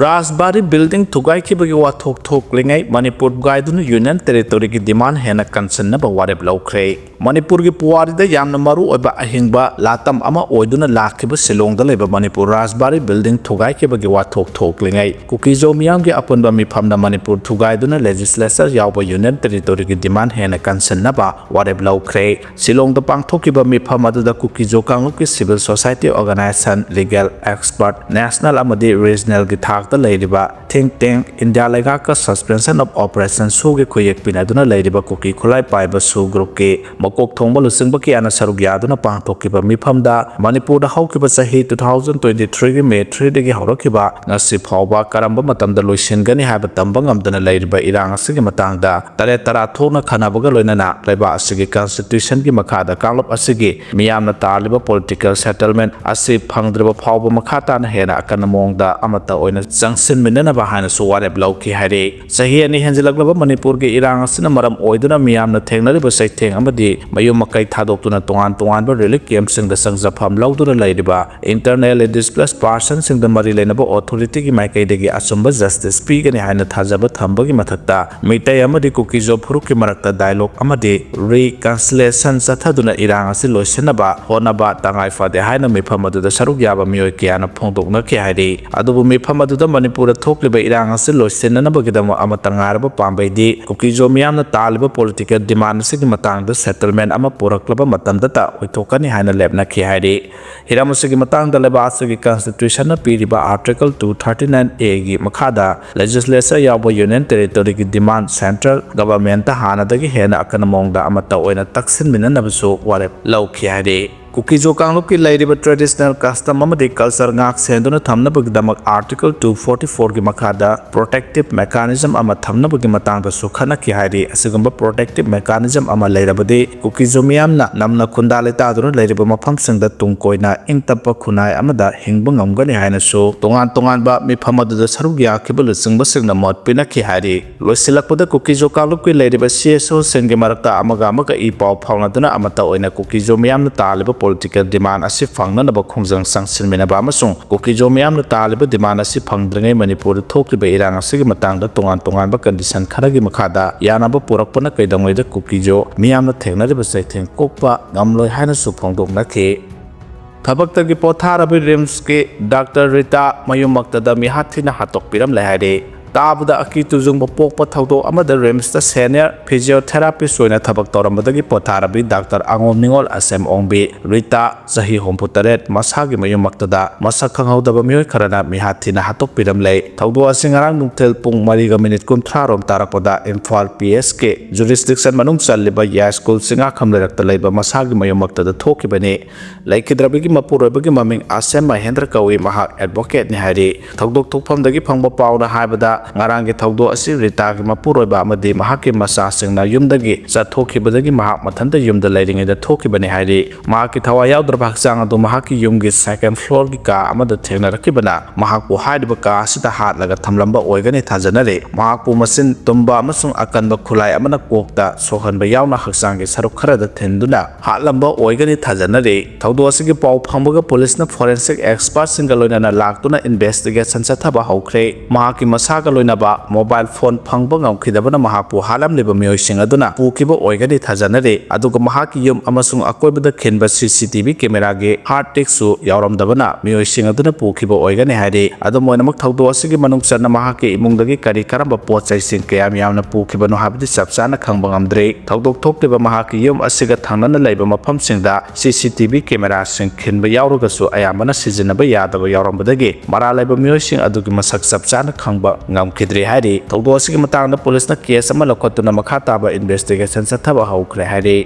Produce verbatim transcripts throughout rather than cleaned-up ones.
ꯔꯥꯖꯕꯥꯔꯤ building ꯊꯨꯒꯥꯏꯈꯤꯕꯒꯤ ꯋꯥꯊꯣꯛ ꯊꯣꯛꯂꯤꯉꯩ Manipur ꯊꯨꯒꯥꯏꯗꯨꯅ union ꯇꯦꯔꯤꯇꯣꯔꯤꯒꯤ ꯗꯤꯃꯥꯟ ꯍꯦꯟꯅ ꯀꯟꯁꯤꯟꯅꯕ ꯋꯥꯔꯦꯞ ꯂꯧꯈ꯭ꯔꯦ꯫ ꯃꯅꯤꯄꯨꯔꯒꯤ ꯄꯨꯋꯥꯔꯤꯗ ꯌꯥꯝꯅ ꯃꯔꯨ ꯑꯣꯏꯕ ꯑꯍꯤꯡꯕ ꯂꯥꯇꯝ ꯑꯃ ꯑꯣꯏꯗꯨꯅ ꯂꯥꯛꯈꯤꯕ ꯁꯤꯂꯣꯡꯗ ꯂꯩꯕ ꯃꯅꯤꯄꯨꯔ ꯔꯥꯖꯕꯥꯔꯤ ꯕꯤꯜꯗꯤꯡ ꯊꯨꯒꯥꯏꯈꯤꯕꯒꯤ ꯋꯥꯊꯣꯛ ꯊꯣꯛꯂꯤꯉꯩ ꯀꯨꯀꯤꯖꯣ ꯃꯤꯌꯥꯝꯒꯤ ꯑꯄꯨꯟꯕ ꯃꯤꯐꯝꯅ ꯃꯅꯤꯄꯨꯔ ꯊꯨꯒꯥꯏꯗꯨꯅ ꯂꯦꯖꯤꯁꯂꯦꯆꯔ ꯌꯥꯎꯕ ꯌꯨꯅꯤꯌꯟ ꯇꯦꯔꯤꯇꯣꯔꯤꯒꯤ ꯗꯤꯃꯥꯟ ꯍꯦꯟꯅ ꯀꯟꯁꯤꯟꯅꯕ ꯋꯥꯔꯦꯞ ꯂꯧꯈ꯭ꯔꯦ꯫ ꯁꯤꯂꯣꯡꯗ ꯄꯥꯡꯊꯣꯛꯈꯤꯕ ꯃꯤꯐꯝ ꯑꯗꯨꯗ ꯀꯨꯀꯤꯖꯣ ꯀꯥꯡꯂꯨꯞꯀꯤ civil society organization, legal expert, national ꯑꯃꯗꯤ regional ꯒꯤ ꯊꯥꯛꯇ ꯂꯩꯔꯤꯕ think tank, ꯏꯟꯗꯤꯌꯥ ꯂꯩꯉꯥꯛꯀ suspension of operation ꯁꯨꯒꯤ ꯈꯨꯌꯦꯛ ꯄꯤꯅꯗꯨꯅ ꯂꯩꯔꯤꯕ ꯀꯨꯀꯤ ꯈꯨꯠꯂꯥꯏ ꯄꯥꯏꯕ ꯁꯨ group ꯀꯤ ꯃꯀꯣꯛ ꯊꯣꯡꯕ ꯂꯨꯆꯤꯡꯕ ꯀꯌꯥꯅ ꯁꯔꯨꯛ ꯌꯥꯗꯨꯅ ꯄꯥꯡꯊꯣꯛꯈꯤꯕ ꯃꯤꯐꯝꯗ ꯃꯅꯤꯄꯨꯔꯗ ꯍꯧꯈꯤꯕ ꯆꯍꯤ two thousand twenty three ꯒꯤ May three ꯗꯒꯤ ꯍꯧꯔꯛꯈꯤꯕ ꯉꯁꯤ ꯐꯥꯎꯕ ꯀꯔꯝꯕ ꯃꯇꯝꯗ ꯂꯣꯏꯁꯤꯟꯒꯅꯤ ꯍꯥꯏꯕ ꯇꯝꯕ ꯉꯝꯗꯅ ꯂꯩꯔꯤꯕ ꯏꯔꯥꯡ ꯑꯁꯤꯒꯤ ꯃꯇꯥꯡꯗ ꯇꯔꯦꯠ ꯇꯔꯥ ꯊꯣꯛꯅ ꯈꯟꯅꯕꯒ ꯂꯣꯏꯅꯅ ꯂꯩꯕꯥꯛ ꯑꯁꯤꯒꯤ constitution ꯒꯤ ꯃꯈꯥꯗ ꯀꯥꯡꯂꯨꯞ ꯑꯁꯤꯒꯤ ꯃꯤꯌꯥꯝꯅ ꯇꯥꯜꯂꯤꯕ political settlement ꯑꯁꯤ ꯐꯪꯗ꯭ꯔꯤꯕ ꯐꯥꯎꯕ ꯃꯈꯥ ꯇꯥꯅ ꯍꯦꯟꯅ ꯑꯀꯟꯕ ꯃꯑꯣꯡꯗ ꯑꯃꯠꯇ ꯑꯣꯏꯅ ꯆꯪꯁꯤꯟꯃꯤꯟꯅꯅꯕ ꯍꯥꯏꯅꯁꯨ ꯋꯥꯔꯦꯞ ꯂꯧꯈꯤ ꯍꯥꯏꯔꯤ꯫ ꯆꯍꯤ ꯑꯅꯤ ꯍꯦꯟꯖꯤꯜꯂꯛꯂꯕ ꯃꯅꯤꯄꯨꯔꯒꯤ ꯏꯔꯥꯡ ꯑꯁꯤꯅ ꯃꯔꯝ ꯑꯣꯏꯗꯨꯅ ꯃꯤꯌꯥꯝꯅ ꯊꯦꯡꯅꯔꯤꯕ ꯆꯩꯊꯦꯡ ꯑꯃꯗꯤ ꯃꯌꯨꯝ ꯃꯀꯩ ꯊꯥꯗꯣꯛꯇꯨꯅ ꯇꯣꯉꯥꯟ ꯇꯣꯉꯥꯟꯕ relief camp ꯁꯤꯡꯗ ꯆꯪꯖꯐꯝ ꯂꯧꯗꯨꯅ ꯂꯩꯔꯤꯕ internally displaced person ꯁꯤꯡꯗ ꯃꯔꯤ ꯂꯩꯅꯕ authority ꯒꯤ ꯃꯥꯏꯀꯩꯗꯒꯤ ꯑꯆꯨꯝꯕ justice ꯄꯤꯒꯅꯤ ꯍꯥꯏꯅ ꯊꯥꯖꯕ ꯊꯝꯕꯒꯤ ꯃꯊꯛꯇ ꯃꯤꯇꯩ ꯑꯃꯗꯤ ꯀꯨꯀꯤꯖꯣ ꯐꯨꯔꯨꯞꯀꯤ ꯃꯔꯛꯇ dialogue ꯑꯃꯗꯤ reconciliation ꯆꯠꯊꯗꯨꯅ ꯏꯔꯥꯡ ꯑꯁꯤ ꯂꯣꯏꯁꯤꯟꯅꯕ ꯍꯣꯠꯅꯕ ꯇꯉꯥꯏ ꯐꯗꯦ ꯍꯥꯏꯅ ꯃꯤꯐꯝ ꯑꯗꯨꯗ ꯁꯔꯨꯛ ꯌꯥꯕ ꯃꯤꯑꯣꯏ ꯀꯌꯥꯅ ꯐꯣꯡꯗꯣꯛꯅꯈꯤ ꯍꯥꯏꯔꯤ꯫ ꯑꯗꯨꯕꯨ ꯃꯤꯐꯝ ꯑꯗꯨꯗ ꯃꯅꯤꯄꯨꯔꯗ ꯊꯣꯛꯂꯤꯕ ꯏꯔꯥꯡ ꯑꯁꯤ ꯂꯣꯏꯁꯤꯟꯅꯅꯕꯒꯤꯗꯃꯛ ꯑꯃꯠꯇ ꯉꯥꯏꯔꯕ ꯄꯥꯝꯕꯩꯗꯤ ꯀꯨꯀꯤꯖꯣ ꯃꯤꯌꯥꯝꯅ ꯇꯥꯜꯂꯤꯕ political demand ꯑꯁꯤꯒꯤ ꯃꯇꯥꯡꯗ settlement ꯑꯃ ꯄꯨꯔꯛꯂꯕ ꯃꯇꯝꯗꯇ ꯑꯣꯏꯊꯣꯛꯀꯅꯤ ꯍꯥꯏꯅ ꯂꯦꯞꯅꯈꯤ ꯍꯥꯏꯔꯤ꯫ ꯍꯤꯔꯝ ꯑꯁꯤꯒꯤ ꯃꯇꯥꯡꯗ ꯂꯩꯕꯥꯛ ꯑꯁꯤꯒꯤ constitution ꯅ ꯄꯤꯔꯤꯕ article two thirty nine A ꯒꯤ ꯃꯈꯥꯗ legislature ꯌꯥꯎꯕ union territory ꯒꯤ demand central government ꯇ ꯍꯥꯟꯅꯗꯒꯤ ꯍꯦꯟꯅ ꯑꯀꯟꯕ ꯃꯑꯣꯡꯗ ꯑꯃꯠꯇ ꯑꯣꯏꯅ ꯇꯛꯁꯤꯟꯃꯤꯟꯅꯅꯕꯁꯨ ꯋꯥꯔꯦꯞ ꯂꯧꯈꯤ ꯍꯥꯏꯔꯤ꯫ ꯀꯨꯀꯤꯖꯣ ꯀꯥꯡꯂꯨꯞꯀꯤ ꯂꯩꯔꯤꯕ traditional custom ꯑꯃꯗꯤ culture ꯉꯥꯛ ꯁꯦꯟꯗꯨꯅ ꯊꯝꯅꯕꯒꯤꯗꯃꯛ article two forty four ꯒꯤ ꯃꯈꯥꯗ protective mechanism ꯑꯃ ꯊꯝꯅꯕꯒꯤ ꯃꯇꯥꯡꯗꯁꯨ ꯈꯟꯅꯈꯤ ꯍꯥꯏꯔꯤ꯫ ꯑꯁꯤꯒꯨꯝꯕ protective mechanism ꯑꯃ ꯂꯩꯔꯕꯗꯤ ꯀꯨꯀꯤꯖꯣ ꯃꯤꯌꯥꯝꯅ ꯅꯝꯅ ꯈꯨꯟꯗꯥ ꯂꯩꯇꯥꯗꯨꯅ ꯂꯩꯔꯤꯕ ꯃꯐꯝꯁꯤꯡꯗ ꯇꯨꯡ ꯀꯣꯏꯅ ꯏꯪ ꯇꯞꯄ ꯈꯨꯟꯅꯥꯏ ꯑꯃꯗ ꯍꯤꯡꯕ ꯉꯝꯒꯅꯤ ꯍꯥꯏꯅꯁꯨ ꯇꯣꯉꯥꯟ ꯇꯣꯉꯥꯟꯕ ꯃꯤꯐꯝ ꯑꯗꯨꯗ ꯁꯔꯨꯛ ꯌꯥꯈꯤꯕ ꯂꯨꯆꯤꯡꯕꯁꯤꯡꯅ ꯃꯣꯠ ꯄꯤꯅꯈꯤ ꯍꯥꯏꯔꯤ꯫ ꯂꯣꯏꯁꯤꯜꯂꯛꯄꯗ ꯀꯨꯀꯤꯖꯣ ꯀꯥꯡꯂꯨꯞꯀꯤ ꯂꯩꯔꯤꯕ C S O ꯁꯤꯡꯒꯤ ꯃꯔꯛꯇ ꯑꯃꯒ ꯑꯃꯒ ꯏ ꯄꯥꯎ ꯐꯥꯎꯅꯗꯨꯅ ꯑꯃꯠꯇ ꯑꯣꯏꯅ ꯀꯨꯀꯤꯖꯣ ꯃꯤꯌꯥꯝꯅ ꯇꯥꯜꯂꯤꯕ political demand ꯑꯁꯤ ꯐꯪꯅꯅꯕ ꯈꯣꯡꯖꯪ ꯆꯪꯁꯤꯟꯃꯤꯟꯅꯕ ꯑꯃꯁꯨꯡ ꯀꯨꯀꯤꯖꯣ ꯃꯤꯌꯥꯝꯅ ꯇꯥꯜꯂꯤꯕ demand ꯑꯁꯤ ꯐꯪꯗ꯭ꯔꯤꯉꯩ ꯃꯅꯤꯄꯨꯔꯗ ꯊꯣꯛꯂꯤꯕ ꯏꯔꯥꯡ ꯑꯁꯤꯒꯤ ꯃꯇꯥꯡꯗ ꯇꯣꯉꯥꯟ ꯇꯣꯉꯥꯟꯕ condition ꯈꯔꯒꯤ ꯃꯈꯥꯗ ꯌꯥꯅꯕ ꯄꯨꯔꯛꯄꯅ ꯀꯩꯗꯧꯉꯩꯗ ꯀꯨꯀꯤꯖꯣ ꯃꯤꯌꯥꯝꯅ ꯊꯦꯡꯅꯔꯤꯕ ꯆꯩꯊꯦꯡ ꯀꯣꯛꯄ ꯉꯝꯂꯣꯏ ꯍꯥꯏꯅꯁꯨ ꯐꯣꯡꯗꯣꯛꯅꯈꯤ꯫ ꯊꯕꯛꯇꯒꯤ ꯄꯣꯊꯥꯔꯕ RIMSꯀꯤ doctor ꯔꯤꯇꯥ ꯃꯌꯨꯝꯃꯛꯇꯗ ꯃꯤꯍꯥꯠ ꯊꯤꯅ ꯍꯥꯠꯇꯣꯛꯄꯤꯔꯝꯂꯦ ꯍꯥꯏꯔꯦ꯫ ꯇꯥꯕꯗ ꯑꯀꯤ ꯇꯨꯖꯨꯡꯕ ꯄꯣꯛꯄ ꯊꯧꯗꯣꯛ ꯑꯃꯗ RIMSꯇ senior physiotherapist ꯑꯣꯏꯅ ꯊꯕꯛ ꯇꯧꯔꯝꯕꯗꯒꯤ ꯄꯣꯊꯥꯔꯕꯤ doctor ꯑꯉꯣꯝ ꯅꯤꯉꯣꯜ ꯑꯁꯦꯝ ꯑꯣꯡꯕꯤ ꯔꯤꯇꯥ, ꯆꯍꯤ ꯍꯨꯝꯐꯨ ꯇꯔꯦꯠ, ꯃꯁꯥꯒꯤ ꯃꯌꯨꯝꯃꯛꯇꯗ ꯃꯁꯛ ꯈꯪꯍꯧꯗꯕ ꯃꯤꯑꯣꯏ ꯈꯔꯅ ꯃꯤꯍꯥꯠ ꯊꯤꯅ ꯍꯥꯠꯇꯣꯛꯄꯤꯔꯝꯂꯦ꯫ ꯊꯧꯗꯣꯛ ꯑꯁꯤ ꯉꯔꯥꯡ ꯅꯨꯡꯊꯤꯜ ꯄꯨꯡ ꯃꯔꯤꯒ minute ꯀꯨꯟꯊ꯭ꯔꯥ ꯔꯣꯝ ꯇꯥꯔꯛꯄꯗ ꯏꯝꯐꯥꯜ PSꯀꯤ jurisdiction ꯃꯅꯨꯡ ꯆꯜꯂꯤꯕ ꯌꯥꯏꯁ꯭ꯀꯨꯜ ꯆꯤꯡꯉꯥꯈꯝ ꯂꯩꯔꯛꯇ ꯂꯩꯕ ꯃꯁꯥꯒꯤ ꯃꯌꯨꯝꯃꯛꯇꯗ ꯊꯣꯛꯈꯤꯕꯅꯤ꯫ ꯂꯩꯈꯤꯗ꯭ꯔꯕꯒꯤ ꯃꯄꯨꯔꯣꯏꯕꯒꯤ ꯃꯃꯤꯡ ꯑꯁꯦꯝ ꯃꯍꯦꯟꯗ꯭ꯔ ꯀꯧꯏ, ꯃꯍꯥꯛ advocateꯅꯤ ꯍꯥꯏꯔꯤ꯫ ꯊꯧꯗꯣꯛ ꯊꯣꯛꯐꯝꯗꯒꯤ ꯐꯪꯕ ꯄꯥꯎꯅ ꯍꯥꯏꯕꯗ, ꯉꯔꯥꯡꯒꯤ ꯊꯧꯗꯣꯛ ꯑꯁꯤ ꯔꯤꯇꯥꯒꯤ ꯃꯄꯨꯔꯣꯏꯕ ꯑꯃꯗꯤ ꯃꯍꯥꯛꯀꯤ ꯃꯆꯥꯁꯤꯡꯅ ꯌꯨꯝꯗꯒꯤ ꯆꯠꯊꯣꯛꯈꯤꯕꯗꯒꯤ ꯃꯍꯥꯛ ꯃꯊꯟꯇ ꯌꯨꯝꯗ ꯂꯩꯔꯤꯉꯩꯗ ꯊꯣꯛꯈꯤꯕꯅꯤ ꯍꯥꯏꯔꯤ꯫ ꯃꯍꯥꯛꯀꯤ ꯊꯋꯥꯏ ꯌꯥꯎꯗ꯭ꯔꯕ ꯍꯛꯆꯥꯡ ꯑꯗꯨ ꯃꯍꯥꯛꯀꯤ ꯌꯨꯝꯒꯤ second floorꯒꯤ ꯀꯥ ꯑꯃꯗ ꯊꯦꯡꯅꯔꯛꯈꯤꯕꯅ ꯃꯍꯥꯛꯄꯨ ꯍꯥꯏꯔꯤꯕ ꯀꯥ ꯑꯁꯤꯗ ꯍꯥꯠꯂꯒ ꯊꯝꯂꯝꯕ ꯑꯣꯏꯒꯅꯤ ꯊꯥꯖꯅꯔꯤ꯫ ꯃꯍꯥꯛꯄꯨ ꯃꯆꯤꯟ ꯇꯨꯝꯕ ꯑꯃꯁꯨꯡ ꯑꯀꯟꯕ ꯈꯨꯠꯂꯥꯏ ꯑꯃꯅ ꯀꯣꯛꯇ ꯁꯣꯛꯍꯟꯕ ꯌꯥꯎꯅ ꯍꯛꯆꯥꯡꯒꯤ ꯁꯔꯨꯛ ꯈꯔꯗ ꯊꯤꯟꯗꯨꯅ ꯍꯥꯠꯂꯝꯕ ꯑꯣꯏꯒꯅꯤ ꯊꯥꯖꯅꯔꯤ꯫ ꯊꯧꯗꯣꯛ ꯑꯁꯤꯒꯤ ꯄꯥꯎ ꯐꯪꯕꯒ ꯄꯨꯂꯤꯁꯅ forensic expertꯁꯤꯡꯒ ꯂꯣꯏꯅꯅ ꯂꯥꯛꯇꯨꯅ investigation ꯆꯠꯊꯕ ꯍꯧꯈ꯭ꯔꯦ꯫ ꯃꯍꯥꯛꯀꯤ ꯃꯁꯥꯒ ꯂꯣꯏꯅꯕ mobile phone ꯐꯪꯕ ꯉꯝꯈꯤꯗꯕꯅ ꯃꯍꯥꯛꯄꯨ ꯍꯥꯠꯂꯝꯂꯤꯕ ꯃꯤꯑꯣꯏꯁꯤꯡ ꯑꯗꯨꯅ ꯄꯨꯈꯤꯕ ꯑꯣꯏꯒꯅꯤ ꯊꯥꯖꯅꯔꯤ꯫ ꯑꯗꯨꯒ ꯃꯍꯥꯛꯀꯤ ꯌꯨꯝ ꯑꯃꯁꯨꯡ ꯑꯀꯣꯏꯕꯗ ꯈꯤꯟꯕ CCTV cameraꯒꯤ hard diskꯁꯨ ꯌꯥꯎꯔꯝꯗꯕꯅ ꯃꯤꯑꯣꯏꯁꯤꯡ ꯑꯗꯨꯅ ꯄꯨꯈꯤꯕ ꯑꯣꯏꯒꯅꯤ ꯍꯥꯏꯔꯤ꯫ ꯑꯗꯨꯝ ꯑꯣꯏꯅꯃꯛ, ꯊꯧꯗꯣꯛ ꯑꯁꯤꯒꯤ ꯃꯅꯨꯡ ꯆꯟꯅ ꯃꯍꯥꯛꯀꯤ ꯏꯃꯨꯡꯗꯒꯤ ꯀꯔꯤ ꯀꯔꯝꯕ ꯄꯣꯠ ꯆꯩꯁꯤꯡ ꯀꯌꯥꯝ ꯌꯥꯝꯅ ꯄꯨꯈꯤꯕꯅꯣ ꯍꯥꯏꯕꯗꯤ ꯆꯞ ꯆꯥꯅ ꯈꯪꯕ ꯉꯝꯗ꯭ꯔꯤ꯫ ꯊꯧꯗꯣꯛ ꯊꯣꯛꯂꯤꯕ ꯃꯍꯥꯛꯀꯤ ꯌꯨꯝ ꯑꯁꯤꯒ ꯊꯪꯅꯅ ꯂꯩꯕ ꯃꯐꯝꯁꯤꯡꯗ CCTV cameraꯁꯤꯡ ꯈꯤꯟꯕ ꯌꯥꯎꯔꯒꯁꯨ ꯑꯌꯥꯝꯕꯅ ꯁꯤꯖꯤꯟꯅꯕ ꯌꯥꯗꯕ ꯌꯥꯎꯔꯝꯕꯗꯒꯤ ꯃꯔꯥꯜ ꯂꯩꯕ ꯃꯤꯑꯣꯏꯁꯤꯡ ꯑꯗꯨꯒꯤ ꯃꯁꯛ ꯆꯞ ꯆꯥꯅ ꯈꯪꯕ ꯉꯝꯈꯤꯗ꯭ꯔꯤ ꯍꯥꯏꯔꯤ꯫ ꯊꯧꯗꯣꯛ ꯑꯁꯤꯒꯤ ꯃꯇꯥꯡꯗ ꯄꯨꯂꯤꯁꯅ case ꯑꯃ ꯂꯧꯈꯠꯇꯨꯅ ꯃꯈꯥ ꯇꯥꯕ investigation ꯆꯠꯊꯕ ꯍꯧꯈ꯭ꯔꯦ ꯍꯥꯏꯔꯤ꯫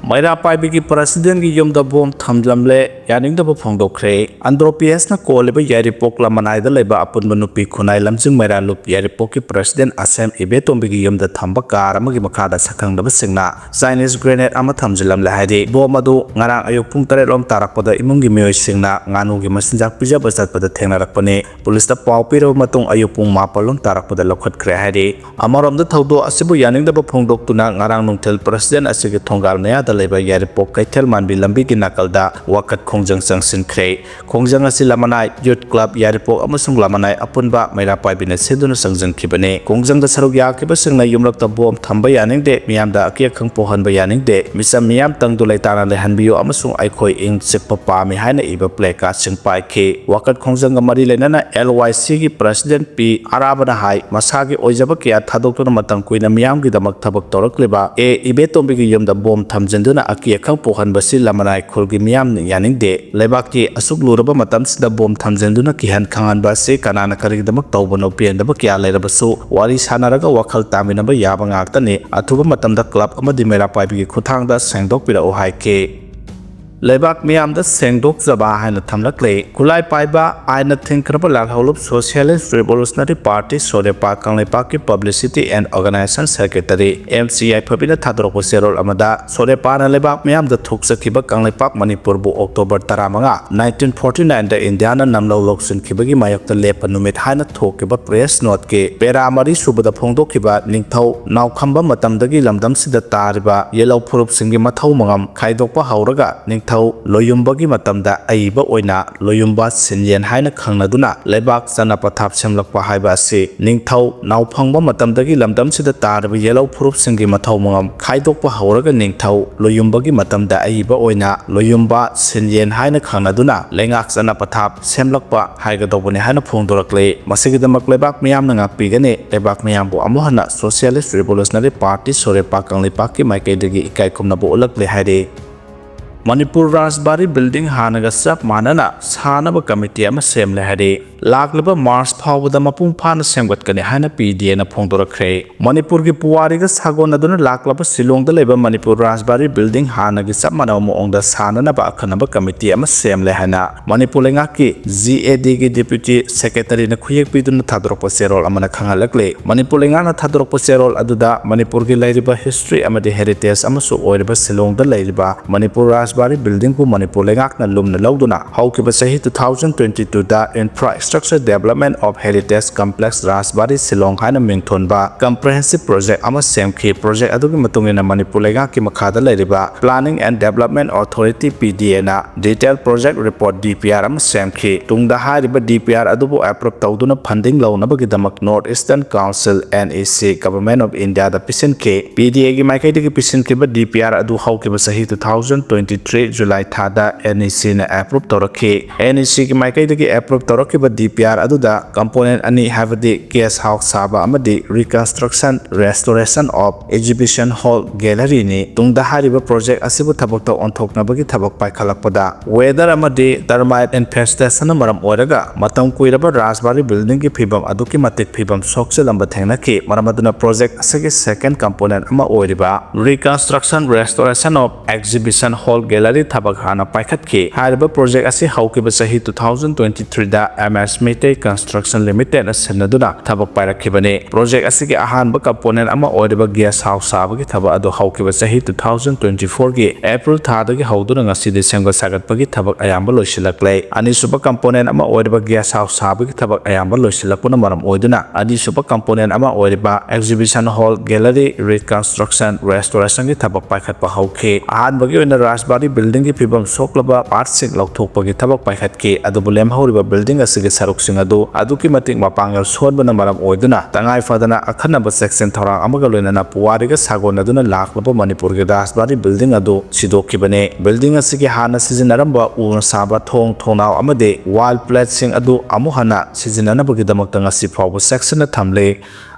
ꯃꯩꯔꯥ ꯄꯥꯏꯕꯤꯒꯤ presidentꯒꯤ ꯌꯨꯝꯗ bomb ꯊꯝꯂꯝꯂꯦ, ꯌꯥꯅꯤꯡꯗꯕ ꯐꯣꯡꯗꯣꯛꯈ꯭ꯔꯦ꯫ ꯑꯟꯗ꯭ꯔꯣ PSꯅ ꯀꯣꯜꯂꯤꯕ ꯌꯥꯏꯔꯤꯄꯣꯛ ꯂꯝꯃꯅꯥꯏꯗ ꯂꯩꯕ ꯑꯄꯨꯟꯕ ꯅꯨꯄꯤ ꯈꯨꯟꯅꯥꯏ ꯂꯝꯖꯤꯡ ꯃꯩꯔꯥ ꯂꯨꯞ ꯌꯥꯏꯔꯤꯄꯣꯛꯀꯤ president ꯑꯁꯦꯝ ꯏꯕꯦꯇꯣꯝꯕꯤꯒꯤ ꯌꯨꯝꯗ ꯊꯝꯕ car ꯑꯃꯒꯤ ꯃꯈꯥꯗ ꯁꯛꯈꯪꯗꯕꯁꯤꯡꯅ Chinese grenade ꯑꯃ ꯊꯝꯖꯤꯜꯂꯝꯂꯦ ꯍꯥꯏꯔꯤ꯫ Bomb ꯑꯗꯨ ꯉꯔꯥꯡ ꯑꯌꯨꯛ ꯄꯨꯡ ꯇꯔꯦꯠ ꯂꯣꯝ ꯇꯥꯔꯛꯄꯗ ꯏꯃꯨꯡꯒꯤ ꯃꯤꯑꯣꯏꯁꯤꯡꯅ ꯉꯥꯅꯨꯒꯤ ꯃꯆꯤꯟꯖꯥꯛ ꯄꯤꯖꯕ ꯆꯠꯄꯗ ꯊꯦꯡꯅꯔꯛꯄꯅꯤ꯫ ꯄꯨꯂꯤꯁꯇ ꯄꯥꯎ ꯄꯤꯔꯕ ꯃꯇꯨꯡ ꯑꯌꯨꯛ ꯄꯨꯡ ꯃꯥꯄꯜ ꯂꯣꯝ ꯇꯥꯔꯛꯄꯗ ꯂꯧꯈꯠꯈ꯭ꯔꯦ ꯍꯥꯏꯔꯤ꯫ ꯑꯃꯔꯣꯝꯗ, ꯊꯧꯗꯣꯛ ꯑꯁꯤꯕꯨ ꯌꯥꯅꯤꯡꯗꯕ ꯐꯣꯡꯗꯣꯛꯇꯨꯅ ꯉꯔꯥꯡ ꯅꯨꯡꯊꯤꯜ president ꯑꯁꯤꯒꯤ ꯊꯣꯡꯒꯥꯜ ꯃꯌꯥꯗ ꯂꯩꯕ ꯌꯥꯏꯔꯤꯄꯣꯛ ꯀꯩꯊꯦꯜ ꯃꯥꯟꯕꯤ ꯂꯝꯕꯤꯒꯤ ꯅꯥꯀꯜꯗ ꯋꯥꯀꯠ ꯈꯣꯡꯖꯪ ꯆꯪꯁꯤꯟꯈ꯭ꯔꯦ꯫ ꯈꯣꯡꯖꯪ ꯑꯁꯤ ꯂꯃꯅꯥꯏ ꯌꯨꯠ ꯀ꯭ꯂꯕ ꯌꯥꯏꯔꯤꯄꯣꯛ ꯑꯃꯁꯨꯡ ꯂꯃꯅꯥꯏ ꯑꯄꯨꯟꯕ ꯃꯩꯔꯥ ꯄꯥꯏꯕꯤꯅ ꯁꯤꯟꯗꯨꯅ ꯆꯪꯁꯤꯟꯈꯤꯕꯅꯤ꯫ ꯈꯣꯡꯖꯪꯗ ꯁꯔꯨꯛ ꯌꯥꯈꯤꯕꯁꯤꯡꯅ ꯌꯨꯝꯂꯛꯇ ꯕꯣꯝ ꯊꯝꯕ ꯌꯥꯅꯤꯡꯗꯦ, ꯃꯤꯌꯥꯝꯗ ꯑꯀꯤ ꯑꯈꯪ ꯄꯣꯛꯍꯟꯕ ꯌꯥꯅꯤꯡꯗꯦ, ꯃꯤꯆꯝ ꯃꯤꯌꯥꯝ ꯇꯪꯗꯨ ꯂꯩꯇꯥꯅ ꯂꯩꯍꯟꯕꯤꯌꯨ ꯑꯃꯁꯨꯡ ꯑꯩꯈꯣꯏ ꯏꯪ ꯆꯤꯛꯄ ꯄꯥꯝꯃꯤ ꯍꯥꯏꯅ ꯏꯕ placardꯁꯤꯡ ꯄꯥꯏꯈꯤ꯫ ꯋꯥꯀꯠ ꯈꯣꯡꯖꯪꯒ ꯃꯔꯤ ꯂꯩꯅꯅ LYCꯒꯤ president ꯄꯤ ꯑꯔꯥꯕꯅ ꯍꯥꯏ, ꯃꯁꯥꯒꯤ ꯑꯣꯏꯖꯕ ꯀꯌꯥ ꯊꯥꯗꯣꯛꯇꯨꯅ ꯃꯇꯝ ꯀꯨꯏꯅ ꯃꯤꯌꯥꯝꯒꯤꯗꯃꯛ ꯊꯕꯛ ꯇꯧꯔꯛꯂꯤꯕ ꯑꯦ ꯏꯕꯦꯇꯣꯝꯕꯤꯒꯤ ꯌꯨꯝꯗ ꯕꯣꯝ ꯊꯝꯖꯤꯟꯗꯨꯅ ꯑꯀꯤ ꯑꯈꯪ ꯄꯣꯛꯍꯟꯕꯁꯤ ꯂꯃꯅꯥꯏ ꯈꯨꯜꯒꯤ ꯃꯤꯌꯥꯝꯅ ꯌꯥꯅꯤꯡꯗꯦ꯫ ꯂꯩꯕꯥꯛꯀꯤ ꯑꯁꯨꯛ ꯂꯨꯔꯕ ꯃꯇꯝꯁꯤꯗ ꯕꯣꯝ ꯊꯝꯖꯤꯟꯗꯨꯅ ꯀꯤꯍꯟ ꯈꯪꯍꯟꯕ ꯑꯁꯤ ꯀꯅꯥꯅ ꯀꯔꯤꯒꯤꯗꯃꯛ ꯇꯧꯕꯅꯣ? ꯄꯦꯟꯗꯕ ꯀꯌꯥ ꯂꯩꯔꯕꯁꯨ ꯋꯥꯔꯤ ꯁꯥꯟꯅꯔꯒ ꯋꯥꯈꯜ ꯇꯥꯃꯤꯟꯅꯕ ꯌꯥꯕ ꯉꯥꯛꯇꯅꯤ꯫ ꯑꯊꯨꯕ ꯃꯇꯝꯗ ꯀ꯭ꯂꯕ ꯑꯃꯗꯤ ꯃꯩꯔꯥ ꯄꯥꯏꯕꯤꯒꯤ ꯈꯨꯠꯊꯥꯡꯗ ꯁꯦꯡꯗꯣꯛꯄꯤꯔꯛꯎ ꯍꯥꯏꯈꯤ꯫ ꯂꯩꯕꯥꯛ ꯃꯤꯌꯥꯝꯗ ꯁꯦꯡꯗꯣꯛꯆꯕ ꯍꯥꯏꯅ ꯊꯝꯂꯛꯂꯦ꯫ ꯈꯨꯠꯂꯥꯏ ꯄꯥꯏꯕ ꯑꯥꯏꯟꯅ ꯊꯤꯡꯈ꯭ꯔꯕ ꯂꯥꯜꯍꯧꯂꯨꯞ Socialist Revolutionary Party, ꯁꯣꯗꯦꯄꯥ, ꯀꯪꯂꯩꯄꯥꯛꯀꯤ Publicity and Organisation Secretary M C ꯌꯥꯏꯐꯕꯤꯅ ꯊꯥꯗꯣꯔꯛꯄ ꯆꯦꯔꯣꯜ ꯑꯃꯗ, ꯁꯣꯗꯦꯄꯥꯅ ꯂꯩꯕꯥꯛ ꯃꯤꯌꯥꯝꯗ ꯊꯣꯛꯆꯈꯤꯕ ꯀꯪꯂꯩꯄꯥꯛ ꯃꯅꯤꯄꯨꯔꯕꯨ October ꯇꯔꯥꯃꯉꯥ, nineteen forty nineꯗ ꯏꯟꯗꯤꯌꯥꯅ ꯅꯝꯂꯧ ꯂꯧꯁꯤꯟꯈꯤꯕꯒꯤ ꯃꯥꯌꯣꯛꯇ ꯂꯦꯞꯄ ꯅꯨꯃꯤꯠ ꯍꯥꯏꯅ ꯊꯣꯛꯈꯤꯕ press noteꯀꯤ para ꯃꯔꯤ ꯁꯨꯕꯗ ꯐꯣꯡꯗꯣꯛꯈꯤꯕ ꯅꯤꯡꯊꯧ ꯅꯥꯎꯈꯝꯕ ꯃꯇꯝꯗꯒꯤ ꯂꯝꯗꯝꯁꯤꯗ ꯇꯥꯔꯤꯕ ꯌꯦꯜꯍꯧ ꯐꯨꯔꯨꯞꯁꯤꯡꯒꯤ ꯃꯊꯧ ꯃꯉꯝ ꯈꯥꯏꯗꯣꯛꯄ ꯍꯧꯔꯒ ꯅꯤꯡꯊꯧ ꯂꯣꯌꯨꯝꯕꯒꯤ ꯃꯇꯝꯗ ꯑꯏꯕ ꯑꯣꯏꯅ ꯂꯣꯌꯨꯝꯕ ꯁꯤꯟꯌꯦꯟ ꯍꯥꯏꯅ ꯈꯪꯅꯗꯨꯅ ꯂꯩꯕꯥꯛ ꯆꯠꯅ ꯄꯊꯥꯞ ꯁꯦꯝꯂꯛꯄ ꯍꯥꯏꯕ ꯑꯁꯤ ꯅꯤꯡꯊꯧ ꯅꯥꯎꯐꯪꯕ ꯃꯇꯝꯗꯒꯤ ꯂꯝꯗꯝꯁꯤꯗ ꯇꯥꯔꯤꯕ ꯌꯦꯜꯍꯧ ꯐꯨꯔꯨꯞꯁꯤꯡꯒꯤ ꯃꯊꯧ ꯃꯉꯝ ꯈꯥꯏꯗꯣꯛꯄ ꯍꯧꯔꯒ ꯅꯤꯡꯊꯧ ꯂꯣꯌꯨꯝꯕꯒꯤ ꯃꯇꯝꯗ ꯑꯏꯕ ꯑꯣꯏꯅ ꯂꯣꯌꯨꯝꯕ ꯁꯤꯟꯌꯦꯟ ꯍꯥꯏꯅ ꯈꯪꯅꯗꯨꯅ ꯂꯩꯉꯥꯛ ꯆꯠꯅ ꯄꯊꯥꯞ ꯁꯦꯝꯂꯛꯄ ꯍꯥꯏꯒꯗꯧꯕꯅꯤ ꯍꯥꯏꯅ ꯐꯣꯡꯗꯣꯔꯛꯂꯦ꯫ ꯃꯁꯤꯒꯤꯗꯃꯛ ꯂꯩꯕꯥꯛ ꯃꯤꯌꯥꯝꯅ ꯉꯥꯛꯄꯤꯒꯅꯤ꯫ ꯂꯩꯕꯥꯛ ꯃꯤꯌꯥꯝꯕꯨ ꯑꯃꯨꯛ ꯍꯟꯅ Socialist Revolutionary Party, ꯁꯣꯔꯦꯄꯥ ꯀꯪꯂꯩꯄꯥꯛꯀꯤ ꯃꯥꯏꯀꯩꯗꯒꯤ ꯏꯀꯥꯏ ꯈꯨꯝꯅꯕ ꯎꯠꯂꯛꯂꯦ ꯍꯥꯏꯔꯤ꯫ ꯃꯅꯤꯄꯨꯔ ꯔꯥꯖꯕꯥꯔꯤ building ꯍꯥꯟꯅꯒ ꯆꯞ ꯃꯥꯟꯅꯅ ꯁꯥꯅꯕ committee ꯑꯃ ꯁꯦꯝꯂꯦ ꯍꯥꯏꯔꯤ꯫ ꯂꯥꯛꯂꯤꯕ March ꯐꯥꯎꯕꯗ ꯃꯄꯨꯡ ꯐꯥꯅ ꯁꯦꯝꯒꯠꯀꯅꯤ ꯍꯥꯏꯅ PDAꯅ ꯐꯣꯡꯗꯣꯔꯛꯈ꯭ꯔꯦ꯫ ꯃꯅꯤꯄꯨꯔꯒꯤ ꯄꯨꯋꯥꯔꯤꯒ ꯁꯥꯒꯣꯟꯅꯗꯨꯅ ꯂꯥꯛꯂꯕ ꯁꯤꯂꯣꯡꯗ ꯂꯩꯕ ꯃꯅꯤꯄꯨꯔ ꯔꯥꯖꯕꯥꯔꯤ building ꯍꯥꯟꯅꯒꯤ ꯆꯞ ꯃꯥꯟꯅꯕ ꯃꯑꯣꯡꯗ ꯁꯥꯅꯅꯕ ꯑꯈꯟꯅꯕ committee ꯑꯃ ꯁꯦꯝꯂꯦ ꯍꯥꯏꯅ ꯃꯅꯤꯄꯨꯔ ꯂꯩꯉꯥꯛꯀꯤ GADꯒꯤ Deputy Secretaryꯅ ꯈꯨꯌꯦꯛ ꯄꯤꯗꯨꯅ ꯊꯥꯗꯣꯔꯛꯄ ꯆꯦꯔꯣꯜ ꯑꯃꯅ ꯈꯪꯍꯜꯂꯛꯂꯤ꯫ ꯃꯅꯤꯄꯨꯔ ꯂꯩꯉꯥꯛꯅ ꯊꯥꯗꯣꯔꯛꯄ ꯆꯦꯔꯣꯜ ꯑꯗꯨꯗ ꯃꯅꯤꯄꯨꯔꯒꯤ ꯂꯩꯔꯤꯕ history ꯑꯃꯗꯤ heritage ꯑꯃꯁꯨ ꯑꯣꯏꯔꯤꯕ ꯁꯤꯂꯣꯡꯗ ꯂꯩꯔꯤꯕ ꯃꯅꯤꯄꯨꯔ ꯔꯥꯖ ꯔꯥꯖꯕꯥꯔꯤ ꯕꯤꯜꯗꯤꯡꯕꯨ ꯃꯅꯤꯄꯨꯔ ꯂꯩꯉꯥꯛꯅ ꯂꯨꯝꯅ ꯂꯧꯗꯨꯅ ꯍꯧꯈꯤꯕ ꯆꯍꯤ two thousand twenty twoꯗ Infrastructure Development of Heritage Complex ꯔꯥꯖꯕꯥꯔꯤ Shillong ꯍꯥꯏꯅ ꯃꯤꯡꯊꯣꯟꯕ comprehensive project ꯑꯃ ꯁꯦꯝꯈꯤ꯫ Project ꯑꯗꯨꯒꯤ ꯃꯇꯨꯡ ꯏꯟꯅ ꯃꯅꯤꯄꯨꯔ ꯂꯩꯉꯥꯛꯀꯤ ꯃꯈꯥꯗ ꯂꯩꯔꯤꯕ Planning and Development Authority, P D Aꯅ detail project report, D P R ꯑꯃ ꯁꯦꯝꯈꯤ꯫ ꯇꯨꯡꯗ ꯍꯥꯏꯔꯤꯕ D P R ꯑꯗꯨꯕꯨ approve ꯇꯧꯗꯨꯅ funding ꯂꯧꯅꯕꯒꯤꯗꯃꯛ North Eastern Council, N E C, Government of Indiaꯗ ꯄꯤꯁꯤꯟꯈꯤ꯫ P D Aꯒꯤ ꯃꯥꯏꯀꯩꯗꯒꯤ ꯄꯤꯁꯤꯟꯈꯤꯕ D P R ꯑꯗꯨ ꯍꯧꯈꯤꯕ ꯆꯍꯤ two thousand twenty three July ꯊꯥꯗ N E Cꯅ approve ꯇꯧꯔꯛꯈꯤ꯫ N E Cꯒꯤ ꯃꯥꯏꯀꯩꯗꯒꯤ approve ꯇꯧꯔꯛꯈꯤꯕ D P R ꯑꯗꯨꯗ component ꯑꯅꯤ, ꯍꯥꯏꯕꯗꯤ guest house ꯁꯥꯕ ꯑꯃꯗꯤ reconstruction, restoration of exhibition hall galleryꯅꯤ꯫ ꯇꯨꯡꯗ ꯍꯥꯏꯔꯤꯕ project ꯑꯁꯤꯕꯨ ꯊꯕꯛꯇ ꯑꯣꯟꯊꯣꯛꯅꯕꯒꯤ ꯊꯕꯛ ꯄꯥꯏꯈꯠꯂꯛꯄꯗ weather ꯑꯃꯗꯤ termite infestationꯅ ꯃꯔꯝ ꯑꯣꯏꯔꯒ ꯃꯇꯝ ꯀꯨꯏꯔꯕ ꯔꯥꯖꯕꯥꯔꯤ ꯕꯤꯜꯗꯤꯡꯒꯤ ꯐꯤꯕꯝ ꯑꯗꯨꯛꯀꯤ ꯃꯇꯤꯛ ꯐꯤꯕꯝ ꯁꯣꯛꯆꯤꯜꯂꯝꯕ ꯊꯦꯡꯅꯈꯤ꯫ ꯃꯔꯝ ꯑꯗꯨꯅ project ꯑꯁꯤꯒꯤ second component ꯑꯃ ꯑꯣꯏꯔꯤꯕ reconstruction, restoration of exhibition hall gallery ꯊꯕꯛ ꯍꯥꯟꯅ ꯄꯥꯏꯈꯠꯈꯤ꯫ ꯍꯥꯏꯔꯤꯕ project ꯑꯁꯤ ꯍꯧꯈꯤꯕ ꯆꯍꯤ two thousand twenty threeꯗ M S Meitei Construction Limitedꯅ ꯁꯤꯟꯅꯗꯨꯅ ꯊꯕꯛ ꯄꯥꯏꯔꯛꯈꯤꯕꯅꯤ꯫ Project ꯑꯁꯤꯒꯤ ꯑꯍꯥꯟꯕ component ꯑꯃ ꯑꯣꯏꯔꯤꯕ guest house ꯁꯥꯕꯒꯤ ꯊꯕꯛ ꯑꯗꯨ ꯍꯧꯈꯤꯕ ꯆꯍꯤ two thousand twenty fourꯒꯤ April ꯊꯥꯗꯒꯤ ꯍꯧꯗꯨꯅ ꯉꯁꯤꯗꯤ ꯁꯦꯝꯒꯠ ꯁꯥꯒꯠꯄꯒꯤ ꯊꯕꯛ ꯑꯌꯥꯝꯕ ꯂꯣꯏꯁꯤꯜꯂꯛꯂꯦ꯫ ꯑꯅꯤꯁꯨꯕ component ꯑꯃ ꯑꯣꯏꯔꯤꯕ guest house ꯁꯥꯕꯒꯤ ꯊꯕꯛ ꯑꯌꯥꯝꯕ ꯂꯣꯏꯁꯤꯜꯂꯛꯄꯅ ꯃꯔꯝ ꯑꯣꯏꯗꯨꯅ ꯑꯅꯤꯁꯨꯕ component ꯑꯃ ꯑꯣꯏꯔꯤꯕ exhibition hall gallery reconstruction, restorationꯒꯤ ꯊꯕꯛ ꯄꯥꯏꯈꯠꯄ ꯍꯧꯈꯤ꯫ ꯑꯍꯥꯟꯕꯒꯤ ꯑꯣꯏꯅ ꯔꯥꯖꯕꯥꯔꯤ ꯕꯤꯜꯗꯤꯡꯒꯤ ꯐꯤꯕꯝ ꯁꯣꯛꯂꯕ partꯁꯤꯡ ꯂꯧꯊꯣꯛꯄꯒꯤ ꯊꯕꯛ ꯄꯥꯏꯈꯠꯈꯤ꯫ ꯑꯗꯨꯕꯨ ꯂꯦꯝꯍꯧꯔꯤꯕ ꯕꯤꯜꯗꯤꯡ ꯑꯁꯤꯒꯤ ꯁꯔꯨꯛꯁꯤꯡ ꯑꯗꯨ ꯑꯗꯨꯛꯀꯤ ꯃꯇꯤꯛ ꯃꯄꯥꯡꯒꯜ ꯁꯣꯟꯕꯅ ꯃꯔꯝ ꯑꯣꯏꯗꯨꯅ ꯇꯉꯥꯏ ꯐꯗꯅ ꯑꯈꯟꯅꯕ ꯆꯦꯛꯁꯤꯟ ꯊꯧꯔꯥꯡ ꯑꯃꯒ ꯂꯣꯏꯅꯅ ꯄꯨꯋꯥꯔꯤꯒ ꯁꯥꯒꯣꯟꯅꯗꯨꯅ ꯂꯥꯛꯂꯕ ꯃꯅꯤꯄꯨꯔꯒꯤ ꯔꯥꯖꯕꯥꯔꯤ ꯕꯤꯜꯗꯤꯡ ꯑꯗꯨ ꯁꯤꯗꯣꯛꯈꯤꯕꯅꯤ꯫ ꯕꯤꯜꯗꯤꯡ ꯑꯁꯤꯒꯤ ꯍꯥꯟꯅ ꯁꯤꯖꯤꯟꯅꯔꯝꯕ ꯎꯅ ꯁꯥꯕ ꯊꯣꯡ, ꯊꯣꯡꯅꯥꯎ ꯑꯃꯗꯤ wall plateꯁꯤꯡ ꯑꯗꯨ ꯑꯃꯨꯛ ꯍꯟꯅ ꯁꯤꯖꯤꯟꯅꯅꯕꯒꯤꯗꯃꯛꯇ ꯉꯁꯤ ꯐꯥꯎꯕ ꯆꯦꯛꯁꯤꯟꯅ ꯊꯝꯂꯤ꯫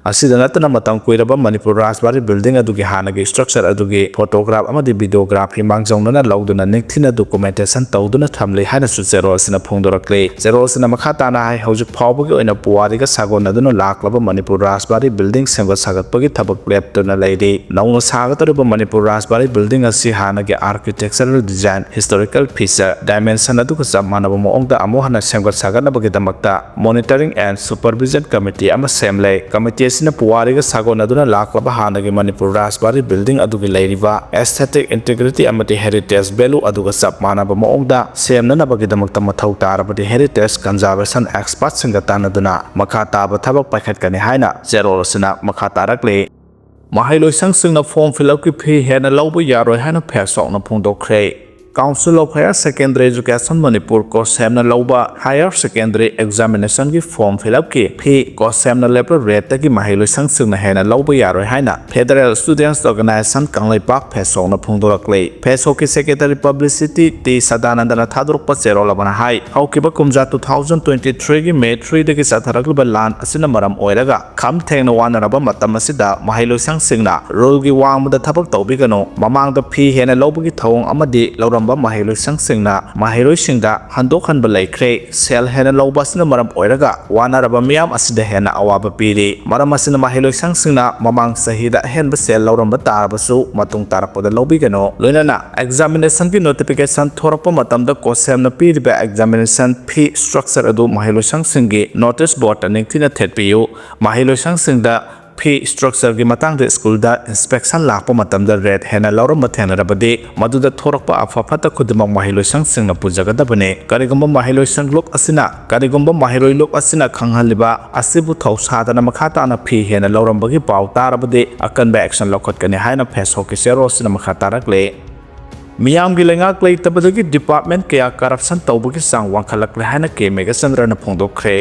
ꯑꯁꯤꯗ ꯅꯠꯇꯅ ꯃꯇꯝ ꯀꯨꯏꯔꯕ ꯃꯅꯤꯄꯨꯔ ꯔꯥꯖꯕꯥꯔꯤ ꯕꯤꯜꯗꯤꯡ ꯑꯗꯨꯒꯤ ꯍꯥꯟꯅꯒꯤ structure ꯑꯗꯨꯒꯤ photograph ꯑꯃꯗꯤ videography ꯃꯥꯡꯖꯧꯅꯅ ꯂꯧꯗꯨꯅ ꯅꯤꯡꯊꯤꯅ documentation ꯇꯧꯗꯨꯅ ꯊꯝꯂꯤ ꯍꯥꯏꯅꯁꯨ ꯆꯦꯔꯣꯜ ꯑꯁꯤꯅ ꯐꯣꯡꯗꯣꯔꯛꯂꯤ꯫ ꯆꯦꯔꯣꯜ ꯑꯁꯤꯅ ꯃꯈꯥ ꯇꯥꯅ ꯍꯥꯏ, ꯍꯧꯖꯤꯛ ꯐꯥꯎꯕꯒꯤ ꯑꯣꯏꯅ ꯄꯨꯋꯥꯔꯤꯒ ꯁꯥꯒꯣꯟꯅꯗꯨꯅ ꯂꯥꯛꯂꯕ ꯃꯅꯤꯄꯨꯔ ꯔꯥꯖꯕꯥꯔꯤ ꯕꯤꯜꯗꯤꯡ ꯁꯦꯝꯒꯠ ꯁꯥꯒꯠꯄꯒꯤ ꯊꯕꯛ ꯂꯦꯞꯇꯨꯅ ꯂꯩꯔꯤ꯫ ꯅꯧꯅ ꯁꯥꯒꯗꯧꯔꯤꯕ ꯃꯅꯤꯄꯨꯔ ꯔꯥꯖꯕꯥꯔꯤ ꯕꯤꯜꯗꯤꯡ ꯑꯁꯤ ꯍꯥꯟꯅꯒꯤ architectural design, historical feature, dimension ꯑꯗꯨꯒ ꯆꯞ ꯃꯥꯟꯅꯕ ꯃꯑꯣꯡꯗ ꯑꯃꯨꯛ ꯍꯟꯅ ꯁꯦꯝꯒꯠ ꯁꯥꯒꯠꯅꯕꯒꯤꯗꯃꯛꯇ Monitoring and Supervision Committee ꯑꯃ ꯁꯦꯝꯂꯦ꯫ Committee ꯑꯁꯤ ꯑꯁꯤꯅ ꯄꯨꯋꯥꯔꯤꯒ ꯁꯥꯒꯣꯟꯅꯗꯨꯅ ꯂꯥꯛꯂꯕ ꯍꯥꯟꯅꯒꯤ ꯃꯅꯤꯄꯨꯔ ꯔꯥꯖꯕꯥꯔꯤ building ꯑꯗꯨꯒꯤ ꯂꯩꯔꯤꯕ aesthetic integrity ꯑꯃꯗꯤ heritage value ꯑꯗꯨꯒ ꯆꯞ ꯃꯥꯟꯅꯕ ꯃꯑꯣꯡꯗ ꯁꯦꯝꯅꯅꯕꯒꯤꯗꯃꯛꯇ ꯃꯊꯧ ꯇꯥꯔꯕꯗꯤ heritage conservation expertꯁꯤꯡꯒ ꯇꯥꯟꯅꯗꯨꯅ ꯃꯈꯥ ꯇꯥꯕ ꯊꯕꯛ ꯄꯥꯏꯈꯠꯀꯅꯤ ꯍꯥꯏꯅ ꯆꯦꯔꯣꯜ ꯑꯁꯤꯅ ꯃꯈꯥ ꯇꯥꯔꯛꯂꯤ꯫ ꯃꯍꯩꯂꯣꯏꯁꯪꯁꯤꯡꯅ form fill upꯀꯤ fee ꯍꯦꯟꯅ ꯂꯧꯕ ꯌꯥꯔꯣꯏ ꯍꯥꯏꯅ ꯐꯦꯁꯣꯛꯅ ꯐꯣꯡꯗꯣꯛꯈ꯭ꯔꯦ꯫ Council of Higher Secondary Education Manipur, ꯀꯣꯁꯦꯝꯅ ꯂꯧꯕ higher secondary examinationꯒꯤ form fill upꯀꯤ fee ꯀꯣꯁꯦꯝꯅ ꯂꯦꯞꯄ rateꯇꯒꯤ ꯃꯍꯩꯂꯣꯏꯁꯪꯁꯤꯡꯅ ꯍꯦꯟꯅ ꯂꯧꯕ ꯌꯥꯔꯣꯏ ꯍꯥꯏꯅ Federal Students Organisation ꯀꯪꯂꯩꯄꯥꯛ, ꯐꯦꯁꯣꯛꯅ ꯐꯣꯡꯗꯣꯔꯛꯂꯤ꯫ ꯐꯦꯁꯣꯛꯀꯤ secretary publicity ꯇꯤ ꯁꯗꯥꯅꯟꯗꯅ ꯊꯥꯗꯣꯔꯛꯄ ꯆꯦꯔꯣꯜ ꯑꯃꯅ ꯍꯥꯏ, ꯍꯧꯈꯤꯕ ꯀꯨꯝꯖꯥ two thousand twenty threeꯒꯤ May threeꯗꯒꯤ ꯆꯠꯊꯔꯛꯂꯤꯕ ꯂꯥꯟ ꯑꯁꯤꯅ ꯃꯔꯝ ꯑꯣꯏꯔꯒ ꯈꯝ ꯊꯦꯡꯅ ꯋꯥꯅꯔꯕ ꯃꯇꯝ ꯑꯁꯤꯗ ꯃꯍꯩꯂꯣꯏꯁꯪꯁꯤꯡꯅ ruleꯒꯤ ꯋꯥꯡꯃꯗ ꯊꯕꯛ ꯇꯧꯕꯤꯒꯅꯨ, ꯃꯃꯥꯡꯗ fee ꯍꯦꯟꯅ ꯂꯧꯕꯒꯤ ꯊꯧꯑꯣꯡ ꯑꯃꯗꯤ ꯂꯧꯔꯝꯕ ꯃꯍꯩꯂꯣꯏꯁꯪꯁꯤꯡꯅ ꯃꯍꯩꯔꯣꯏꯁꯤꯡꯗ ꯍꯟꯗꯣꯛꯍꯟꯕ ꯂꯩꯈ꯭ꯔꯦ꯫ ꯁꯦꯜ ꯍꯦꯟꯅ ꯂꯧꯕ ꯑꯁꯤꯅ ꯃꯔꯝ ꯑꯣꯏꯔꯒ ꯋꯥꯅꯔꯕ ꯃꯤꯌꯥꯝ ꯑꯁꯤꯗ ꯍꯦꯟꯅ ꯑꯋꯥꯕ ꯄꯤꯔꯤ꯫ ꯃꯔꯝ ꯑꯁꯤꯅ ꯃꯍꯩꯂꯣꯏꯁꯪꯁꯤꯡꯅ ꯃꯃꯥꯡ ꯆꯍꯤꯗ ꯑꯍꯦꯟꯕ ꯁꯦꯜ ꯂꯧꯔꯝꯕ ꯇꯥꯔꯕꯁꯨ ꯃꯇꯨꯡ ꯇꯥꯔꯛꯄꯗ ꯂꯧꯕꯤꯒꯅꯨ꯫ ꯂꯣꯏꯅꯅ examinationꯒꯤ notification ꯊꯣꯔꯛꯄ ꯃꯇꯝꯗ ꯀꯣꯁꯦꯝꯅ ꯄꯤꯔꯤꯕ examination fee structure ꯑꯗꯨ ꯃꯍꯩꯂꯣꯏꯁꯪꯁꯤꯡꯒꯤ notice boardꯇ ꯅꯤꯡꯊꯤꯅ ꯊꯦꯠꯄꯤꯌꯨ꯫ ꯃꯍꯩꯂꯣꯏꯁꯪꯁꯤꯡꯗ fee structureꯒꯤ ꯃꯇꯥꯡꯗ ꯁ꯭ꯀꯨꯜꯗ inspection ꯂꯥꯛꯄ ꯃꯇꯝꯗ rate ꯍꯦꯟꯅ ꯂꯧꯔꯝꯕ ꯊꯦꯡꯅꯔꯕꯗꯤ, ꯃꯗꯨꯗ ꯊꯣꯔꯛꯄ ꯑꯐ ꯐꯠꯇ ꯈꯨꯗꯤꯡꯃꯛ ꯃꯍꯩꯂꯣꯏꯁꯪꯁꯤꯡꯅ ꯄꯨꯖꯒꯗꯕꯅꯤ꯫ ꯀꯔꯤꯒꯨꯝꯕ ꯃꯍꯩꯂꯣꯏꯁꯪ ꯂꯨꯞ ꯑꯁꯤꯅ, ꯀꯔꯤꯒꯨꯝꯕ ꯃꯍꯩꯔꯣꯏ ꯂꯨꯞ ꯑꯁꯤꯅ ꯈꯪꯍꯜꯂꯤꯕ ꯑꯁꯤꯕꯨ ꯊꯧꯁꯥꯗꯅ ꯃꯈꯥ ꯇꯥꯅ fee ꯍꯦꯟꯅ ꯂꯧꯔꯝꯕꯒꯤ ꯄꯥꯎ ꯇꯥꯔꯕꯗꯤ, ꯑꯀꯟꯕ action ꯂꯧꯈꯠꯀꯅꯤ ꯍꯥꯏꯅ ꯐꯦꯁꯣꯛꯀꯤ ꯆꯦꯔꯣꯜ ꯑꯁꯤꯅ ꯃꯈꯥ ꯇꯥꯔꯛꯂꯤ꯫ ꯃꯤꯌꯥꯝꯒꯤ ꯂꯩꯉꯥꯛ ꯂꯩꯇꯕꯗꯒꯤ department ꯀꯌꯥ corruption ꯇꯧꯕꯒꯤ ꯆꯥꯡ ꯋꯥꯡꯈꯠꯂꯛꯂꯦ ꯍꯥꯏꯅ ꯀꯦ ꯃꯦꯘꯆꯟꯗ꯭ꯔꯅ ꯐꯣꯡꯗꯣꯛꯈ꯭ꯔꯦ꯫